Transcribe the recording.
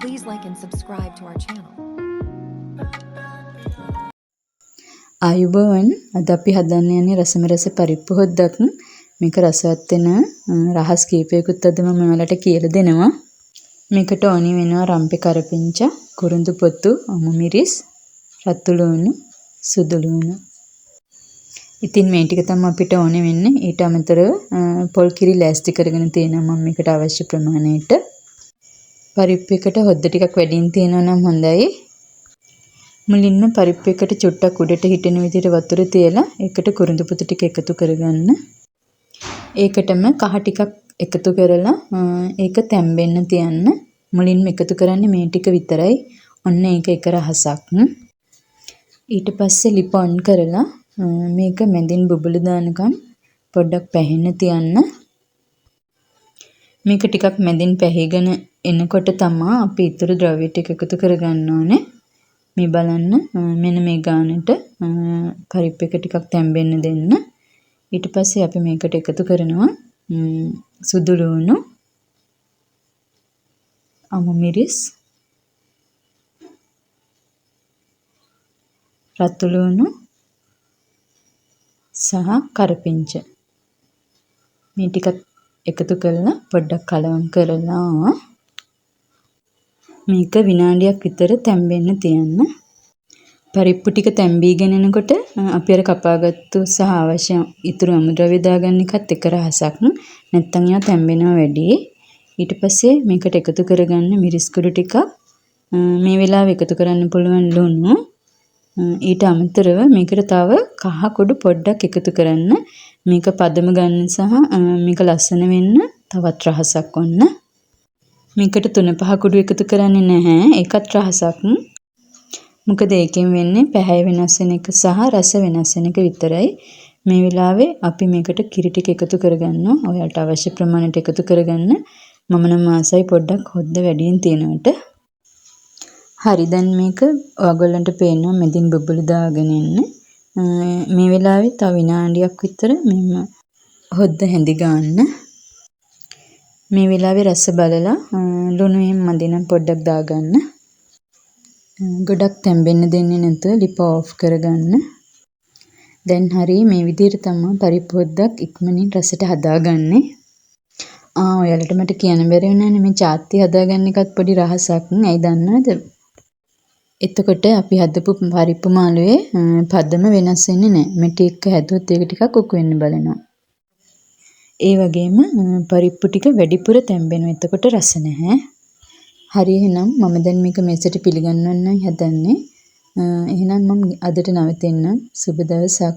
Please like and subscribe to our channel. ආයුබෝවන්, අද අපි හදන්න යන්නේ රසම රස පරිප්පු හොද්දක්. මේක රසවත් වෙන රහස් කීපයකුත් අද මම ඔයාලට කියලා දෙනවා. මේකට ඕනි වෙනවා රම්පෙ කරපිංචා, කුරුඳු පොතු, අමු මිරිස්, රතු ලුණු, සුදු ලුණු. ඉතින් මේ ටික තමයි අපිට ඕනේ වෙන්නේ. ඊට අමතරව පොල් කිරි ලෑස්ති කරගෙන තියෙනවා මම මේකට අවශ්‍ය ප්‍රමාණයට. පරිප්පු එකට හොද්ද ටිකක් වැඩියෙන් තියෙනවා නම් හොඳයි. මුලින්ම පරිප්පු එකට චුට්ටක් උඩට හිටින විදිහට වතුර තියලා ඒකට කුරුඳු පොතු ටික එකතු කරගන්න. ඒකටම කහ ටිකක් එකතු කරලා ඒක තැම්බෙන්න තියන්න. මුලින්ම එකතු කරන්නේ මේ ටික විතරයි. ඔන්න ඒක එක රහසක්. ඊට පස්සේ ලිප ඔන් කරලා මේක මැදින් බුබුලු දානකම් පොඩ්ඩක් පැහෙන්න තියන්න. මේක ටිකක් මැදින් පැහිගෙන එනකොට තමා අපි ඉතුරු ද්‍රව්‍ය ටික එකතු කරගන්න ඕනේ. මේ බලන්න, මෙන්න මේ ගානට පරිප්පු එක ටිකක් තැම්බෙන්න දෙන්න. ඊට පස්සේ අපි මේකට එකතු කරනවා සුදු ලුණු, අමු මිරිස්, රතු ලුණු සහ කරපිංච. මේ ටිකත් එකතු කරලා පොඩ්ඩක් කලවම් කරලා මේක විනාඩියක් විතර තැම්බෙන්න තියන්න. පරිප්පු ටික තැම්බීගෙන එනකොට අපි අර කපාගත්තු සහ අවශ්‍ය ඉතුරු අමුද්‍රව්‍ය දාගන්න එකත් එක රහසක්. නැත්තම් ඒවා තැම්බෙනවා වැඩි. ඊට පස්සේ මේකට එකතු කරගන්න මිරිස් කුඩු ටිකක්, මේ වෙලාවේ එකතු කරන්න පුළුවන් ලුණු. ඊට අමතරව මේකට තව කහ කුඩු පොඩ්ඩක් එකතු කරන්න. මේක පදම ගන්න සහ මේක ලස්සන වෙන්න තවත් රහසක් ඔන්න. මේකට 3-5 කුඩු එකතු කරන්නේ නැහැ. ඒකත් රහසක්. මොකද ඒකෙන් වෙන්නේ පැහැය වෙනස් වෙන එක සහ රස වෙනස් වෙන එක විතරයි. මේ වෙලාවේ අපි මේකට කිරි ටික එකතු කරගන්නවා. ඔයාලට අවශ්‍ය ප්‍රමාණයට එකතු කරගන්න. මම නම් ආසයි පොඩ්ඩක් හොද්ද වැඩියෙන් තියෙනවට. හරි, දැන් මේක ඔයගොල්ලන්ට පේනවා මැදින් බුබුලු දාගෙන එන්න. මේ වෙලාවේ තව විනාඩියක් විතර මෙහෙම හොද්ද හැඳි ගන්න. මේ වෙලාවේ රස බලලා ලුණු එහෙම මදි නම් පොඩ්ඩක් දාගන්න. ගොඩක් තැම්බෙන්න දෙන්නේ නැතුව ලිප ඕෆ් කරගන්න. දැන් හරි, මේ විදිහට තමයි පරිප්පු හොද්දක් ඉක්මනින් රසට හදාගන්නේ. ඔයාලට මට කියන්න බැරි වුණානේ මේ චාත්ති හදාගන්න එකත් පොඩි රහසක්. ඇයි දන්නවද? එතකොට අපි හදපු පරිප්පු මාළුවේ පදම වෙනස් වෙන්නේ නැහැ. මැටි එක්ක හැදුවොත් ඒක ටිකක් උකු වෙන්න බලනවා. ඒ වගේම පරිප්පු ටික වැඩිපුර තැම්බෙනවා. එතකොට රස නැහැ. හරි, එහෙනම් මම දැන් මේක මේසෙට පිළිගන්වන්නයි හදන්නේ. එහෙනම් මම අදට නවතින්නම්. සුබ දවසක්.